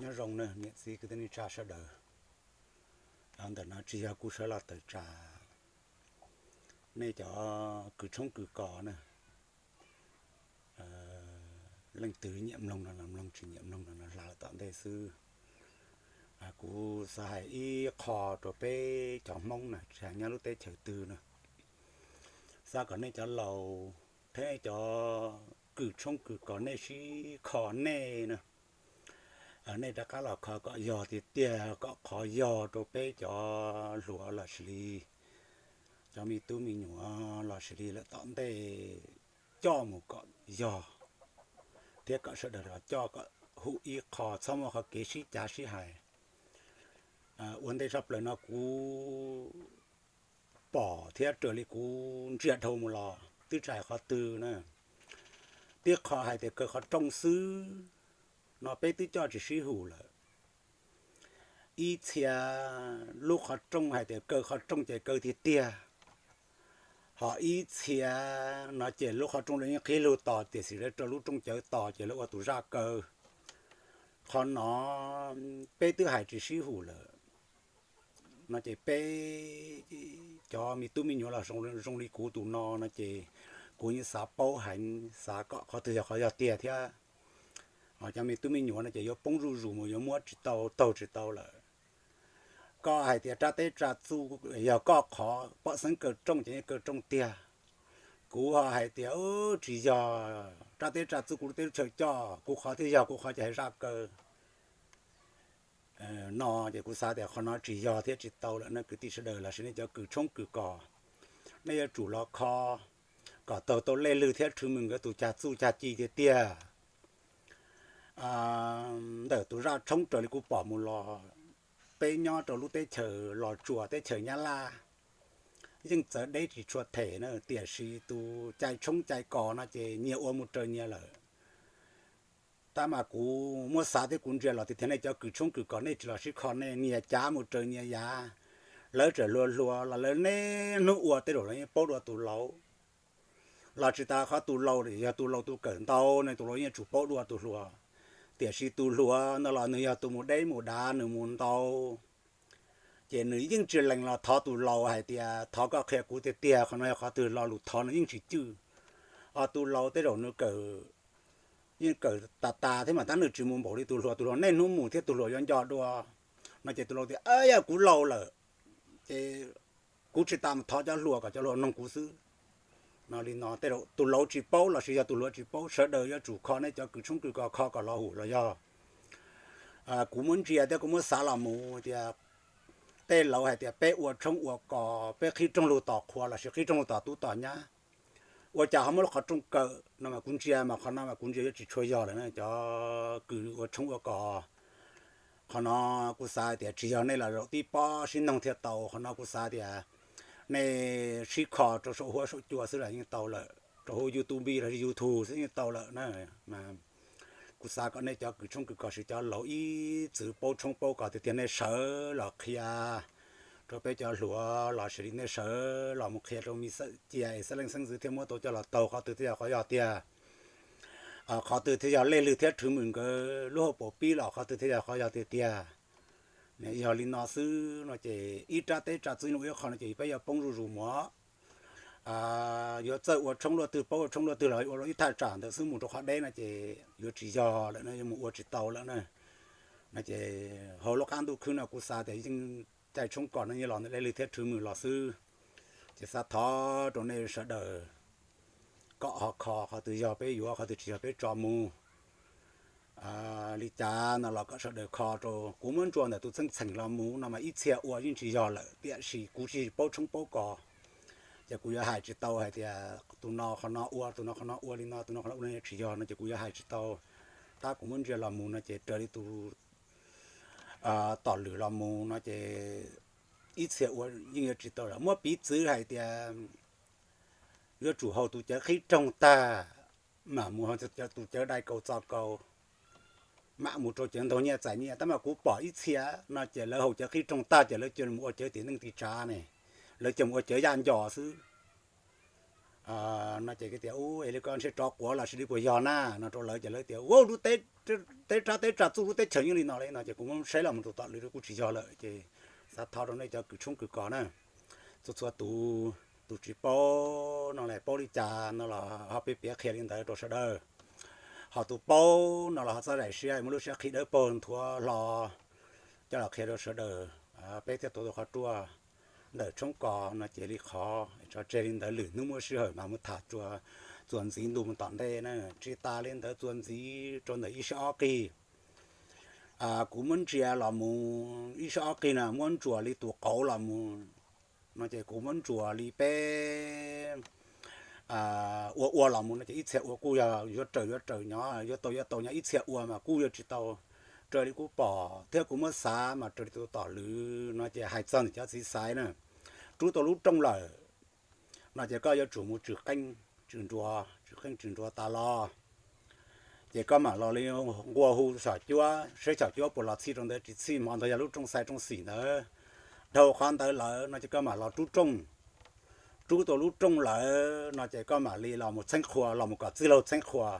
Nyob zoo na niam txiv kwv tij neej tsa sawv daws. Ntawm no tsis yog kuv sawv los tawm tsam nej cov kws tshoob kws kos na. Leej twg nyiam mloog no los mloog, tsis nyiam mloog no los hla lawm tom ntej xwb. Kuv xav hais ib qho rau peb cov Hmoob na, tsis hais nyob lub teb chaws twg na, xav kom nej cov laus thiab cov kws tshoob kws kos nej sib kho nej na. Nej rov qab los kho kom yog tiag tiag, kom qhov yog rau peb cov hluas los sis li cov me tub me nyuam los sis li lawm tom ntej coj mus kom yog, thiab kom sawv daws los coj kom hum ib qho, txhob muaj qhov kev sib cav sib hais. Ua ntej tshaj plaws no kuv pom thiab raws li kuv ntsia dhau mus los twb tsis hais qhov twg na, tib qho hais tias kaw qhov rooj xwb no peb twb coj tsis sib hum lawm. Ib txhia lub qhov rooj hais tias kaw qhov rooj ces kaw tiag tiag, ho ib txhia no ces lub qhov rooj lawv yeej qhib lug tos tiam sis lawv rau lub rooj cawv tos ces lawv ua tus zaj kaw. Qhov no peb twb hais tsis sib hum lawm no ces peb cov me tub me nyuam los zoo li kuv tus no no ces kuv yeej xav paub heev, xav kom qhov twg yog qhov yog tiag thiab. Cov me tub me nyuam no ces yuav poob zuj zus mus, yuav muab tsis tau, taug tsis tau lawm. Koj hais tias rab teb tsa txuj yog koj qhov, pom xeeb kaw rooj ces yeej kaw rooj tiag. Kuv ho hais tias tsis yog, rab teb tsa txuj kuv lub teb chaws coj, kuv qhov thiaj yog kuv qhov ces hais zaj kaw no ces kuv xav tias qhov no tsis yog thiab tsis tau lawm na kwv tij sawv daws los sis nej cov kws tshoob kws kos. Nej yuav tsum los kho kom taug tau Lej Lwg thiab Rhwv Mws nkawd tus cag txuj cag ci tiag tiag. Ntawm tus zaj tshoob raws li kuv pom mus los, peb nyob rau lub teb chaws Los Tsuas teb chaws Nyab Laj yeej txawv deb tsis tshua them na, tiam sis tus cai tshoob cai kos no ces nyias ua mus raws nyias lawm. Tab mas kuv muab xav thiab kuv ntsia los tiag tiag nej cov kws tshoob kws kos nej tsis los sib kho nej nyias cav mus raws nyias yav. Lawv tseem hluas hluas los lawv niaj hnub ua tej zaum los yeej paub dua tus laus. Los tsis tas qhov tus laus yog tus laus tus kawm ntau ne, tus laus yeej tsum paub dua tus hluas. Tiam sis tus hluas no los nws yog tus mus deb mus dav, nws mus ntau, ces nws yeej tsis lees los thov tus laus hais tias thov koj qhia kuv tiag tiag qhov no yog qhov twg, lo lus thov no yeej tsis cwj. Ho tus laus tej zaum nws kawm, yeej kawm tas tas thiab mas tab nws tsis mus npaum li tus hluas, tus hluas niaj hnub mus thiab tus hluas yuav nco dua. No ces tus laus tias yog kuv laus lawm ces kuv tsis tas mus thov cov hluas kom cov hluas noog kuv xwb. No li no tej zaum tus laus tsis paub los sis yog tus hluas tsis paub, sawv daws yuav tsum kho nej cov kws tshoob kws kos kho kom los hum los yog. Kuv muab ntsia thiab kuv muab xav los mus tias tej laus hais tias peb ua tshoob ua kos, peb qhib rooj lug tom qhua los sis qhib rooj lug tom tub tom nyab, ua cas ho muab lub qhov rooj kaw no mas kuv ntsia mas qhov no mas kuv ntsia yuav tsis tshua yog lawm na cov kws ua tshoob ua kos. Qhov no kuv xav tias tsis yog nej los zaum tib pob sib noog thiaj tau. Qhov no kuv xav tias nej sib kho rau saum huab saum cua xwb los yeej tau lawm, rau hauv YouTube los YouTube xwb yeej tau lawm na. Kuv xav kom nej cov kws tshoob kws kos sis cov laus ib txwm paub tshoob paub kos tiag tiag nej sawv los qhia rau peb cov hluas los sis li nej sawv los mus qhia rau me xeeb cia es xeeb leej xeeb ntxwv thiaj muab tau coj los taug qhov twg thiaj yog qhov yog tiag. Qhov twg thiaj yog Lej Lwg thiab Rhwv Mws nkawd lub hauv paus pib los qhov twg thiaj yog qhov yog tiag tiag. Yog li no xwb no ces ib rab teb tsa txuj ib qho no ces peb yuav poob zuj zus mus. Yuav txawj ua tshoob luaj twg paub ua tshoob luaj twg los ua ib thaj tsam ntawd xwb mus rau qhov deb no ces yuav tsis yog lawm na, yuav mus ua tsis tau lawm na. No ces hauv lub qab ntuj khwb no kuv xav tias yeej cai tshoob kos no yeej los ntawm Lej Lwg thiab Rhwv Mws los xwb. Ces xav thov rau nej sawv daws kom ho kho, qhov twg yog peb yuav, qhov twg tsis yog peb tso mus. Li cas no los kom sawv daws kho rau. Kuv muab ntsuas ntawm tus txheej txheem los mus no mas ib txhia ua yeej tsis yog lawm, tiam sis kuv tsis paub tshoob paub kos, ces kuv yuav hais tsis tau hais tias tus no qhov no ua, tus no qhov no ua li no, tus no qhov no ua li no tsis yog no ces kuv yuav hais tsis tau. Tab kuv muab ntsia los mus no ces raws li tus tom lwm los mus no ces ib txhia ua yeej yuav tsis tau lawm. Muab piv txwv hais tias yuav tsum haus tus cawv qhib rooj tag, mam mus tus cawv dai kaus txo kaus, mam mus rau cawv ntaug nyiaj txais nyiaj. Tab mas kuv pom ib txhia no ces lawv haus cawv qhib rooj tag ces lawv cia li mus ua cawv tim neej tim tsav ne, lawv cia mus ua cawv yaj nco xwb. no ces tias, Ub, es li koj ntshe tsov quav los sis li puas yog na? No rau lawv ces lawv tias, Ua, lub teb, teb rab teb tsa txuj lub teb chaws yeej li no li no. Ces kuv muab saib los mus rau tom lwm kuj tsis yog lawm ces xav thov rau nej cov kws tshoob kws kos na, txhua txhua tus, tus tsis paub no los paub li cas no los ho peb piav qhia li ntawd rau sawv daws. Ho tus paub no los ho txhob daim siab, muaj lub siab qhib dawb paug nthuav hlo coj los qhia rau sawv daws. Peb thiaj tuav tus qhov ruaj ntawm tshoob kos no ces li qhov tso tseg li ntawd, lwm hnub muaj sij hawm mas muab tham txuas ntxiv ntu mus tom ntej na. Tsis tas li ntawd, txuas ntxiv rau ntawm ib sab ob qig, kuv muab ntsia los mus ib sab ob qig na, muab ntsuas li tus qauv los mus no ces kuv muab ntsuas li peb ua ua los mus no ces ib txhia ua kuj yog yuav raws yuav raws nyob, yuav tau yuav tau nyob, ib txhia ua mas kuj yuav tsis tau raws li kuv pom thiab kuv muab xav mas raws li tus tom lwm no ces hais txog ntawm cov txiv xaiv na, rub tau lub rooj lawm no ces koj yuav tsum mus tswm qeej tswm nruas, tswm qeej tswm nruas tas los ces koj mam los li nqua hu xyom cuab, saib xyom cuab puas los txhij rau ntawd, tsis txhij hmo ntawd yog lub rooj xaiv rooj xim ntawd. Dhau qhov ntawd lawm no ces koj mam los rub rooj, rub tau lub rooj lawm no ces koj mam li los mus txheeb qhua, los mus kom txwj laug txheeb qhua.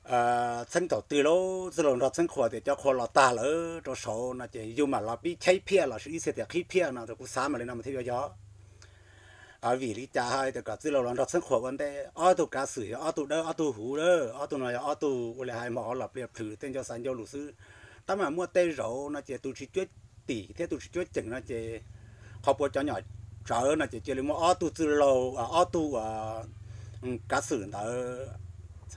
Txheeb thaum twg los txwj laug nrog txheeb qhua tias cov qhua los tag lawm rau saud no ces yus mam los pib cheb phiaj los sis ib txhia tias qhib phiaj no, kuv xav mam li no mas thiaj yuav yog. Vim li cas hais tias kom txwj laug los nrog txheeb qhua ua ntej? Ob tug kav xwm yog ob tug dawb ob tug huv lawm, ob tug no yog ob tug ua li hais mos qhov los plias plhws tej ncauj xav ncauj lus xwb. Tab mas muaj tej zaum no ces tus tsis cuab tim thiab tus tsis cuab ceem no ces qhov puas cov nyom tsawv no ces cia li muaj ob tug txwj laug, ob tug uas kav xwm ntawd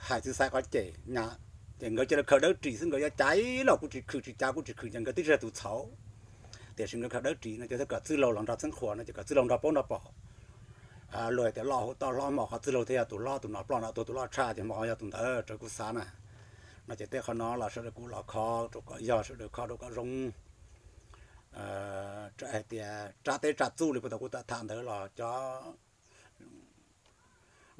hais txiv xaiv qhov cem nyam, ces nkawd cia li khaws dawb ris xwb, nkawd yuav cav los kuj tsis khwm, tsis cav kuj tsis khwm, ces nkawd twb tsis yog tus txhaum. Tiam sis nkawd khaws dawb ris no ces thiaj kom txwj laug los nrog txheeb qhua no ces kom txwj laug nrog paub nrog pom. Luag hais tias loj hauv toj hlob, hmo qhov txwj laug thiaj yog tus hlob, tus no ploj no tuag tus loj tshaj, ces hmo qhov yog tus ntawd raws kuv xav na. No ces tej qhov no los sawv daws kuv los kho rau kom yog, sawv daws kho rau kom zoo. Raws hais tias rab teb tsa txuj li puag ta kuv tham ntawd los cov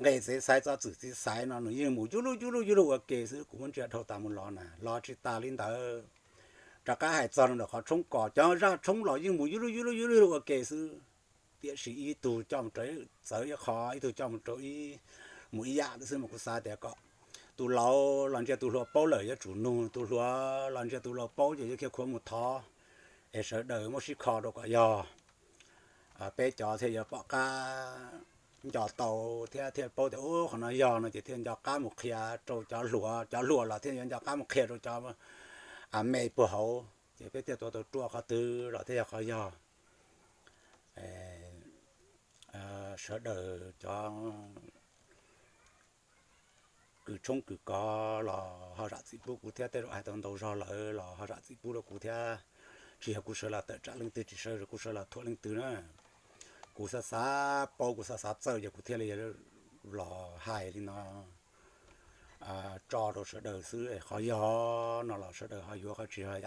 nqe txiv xaiv, txoj txwm txiv xaiv no nws yeej mus yuj luj yuj luj yuj luj ua ke xwb. Kuv muab ntsia dhau tas mus los na, los tsis tas li ntawd, rov qab hais txog ntawm qhov tshoob kos, cov zaj tshoob los yeej mus yuj luj yuj luj yuj luj ua ke xwb. Tiam sis ib tug coj mus rau txawv ib qho, ib tug coj mus rau ib, mus ib yam xwb mas kuv xav tias kom tus laus los ntsia tus hluas paub lawm yuav tsum nug, tus hluas los ntsia tus laus paub ces yuav khiav khuav mus thov, es sawv daws muab sib kho rau kom yog. Peb cov thiaj yuav pom qab nco tau thiab thiaj paub tias ub qhov no yog no ces thiaj nco qab mus qhia rau cov hluas, cov hluas los thiaj yuav nco qab mus qhia rau cov me puag hauv, ces peb thiaj tuav tau ruaj qhov twg los thiaj yog qhov yog. Sawv daws cov kws tshoob kws kos los ho zam txim pub kuv thiab, tej zaum hais tau ntau zog lawm los ho zam txim pub rau kuv thiab. Tsis yog kuv sawv los tawm tsam leej twg, tsis yog kuv sawv los thuam leej twg na. Kuv xav xav paub, kuv xav xav txawj ces kuv thiaj li los hais li no tso rau sawv daws xwb. Qhov yog no los sawv daws ho yuav qhov tsis yog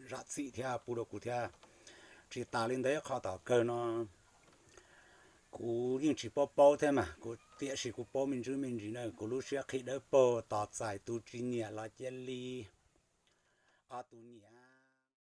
zam txim thiab pub rau kuv thiab. Tsis tas li ntawd, qhov tom kawg no kuv yeej tsis paub paub thiab mas kuv, tiam sis kuv paub me ntsis me ntsis na, kuv lub siab qhib dawb paug, tos txais tus tsis nyiam los cia li. Ob tug nyiam